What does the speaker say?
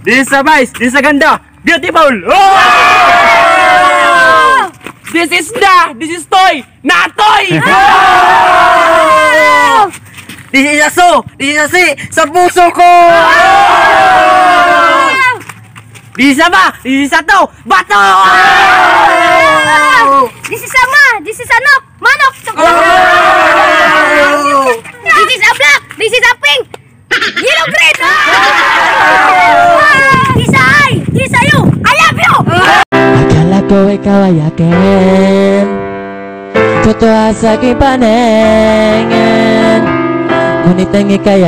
This is a vice. This is a ganda. Beautiful. Oh! This is the. This is toy. Natoy. This is a so. This is a si. Sa puso ko. This is a ba. This is a to. Bato. This is a ma. This is a nok. Manok. This is a black. This is a pink. Yellow, green. This is a I. This is a you. I love you. Akala ko ikaw ay akin. Totoo sa aking paningin, ngunit ang ika'y